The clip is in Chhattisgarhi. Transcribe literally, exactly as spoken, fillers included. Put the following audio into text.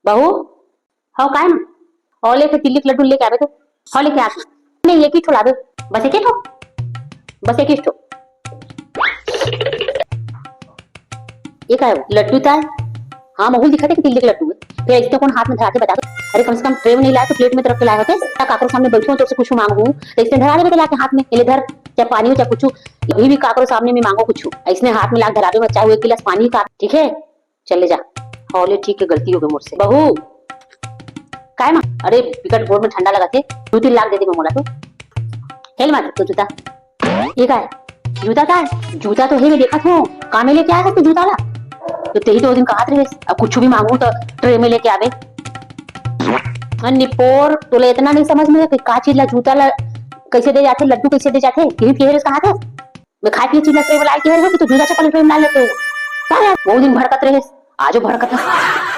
बहू, हव काय माँ? हव ले, तिल्ली के लड्डू लेके आबे तो। हव लेके आबे। नहीं, एक ही ठो लाबे। बस एक ही ठो। बस एक ही ठो। ये काय हे? लड्डू ताय? हाँ, महूँ ल दिखत हे कि तिल्ली के लड्डू हे। फेर अइसने कोन हाथ में धराथे बता तो। अरे, कम से कम ट्रे में नहीं लाय तो प्लेट में तो रख के लाय होते। त काकरो सामने बइठहूँ, तोर से कुछू मांगहूँ, त अइसने धरा देबे तो लाके हाथ में, ये ले धर, चाहे पानी हो, चाहे कुछू। कभी भी काकरो सामने में मांगो कुछू, अइसने हाथ में लाके धराबे मत, चाहे वो एक गिलास पानी का, ठीक हे? चल ले जा। हव ले, ठीक हे, गलती हो गे मोर से। बहू, काय माँ? अरे, बिकट गोड़ में ठंडा लगत हे, दू तीन लाख दे दे मोला तो। हे ले माँ, तो जूता। ये काय? जूता काय? जूता तो हे, मैं देखत हूँ। का में लेके आय हस तू जूता ला? तो तेही तो ओ दिन कहत रहेस, अब कुछू भी मांगहूँ तो ट्रे में लेके आबे। अरे निपोर, तोला इतना नहीं समझ में हे कि का चीज ला, जूता ला कइसे दे जाथे, लड्डू कइसे दे जाथे? यही कहे रहेस, कहा था मैं खाए पिए चीज ला ट्रे में लाय के हरहूँ कि तू जूता चप्पल ट्रे में लाय लेते। का यार, वो दिन भड़कत रहेस, आजो भड़कत हे।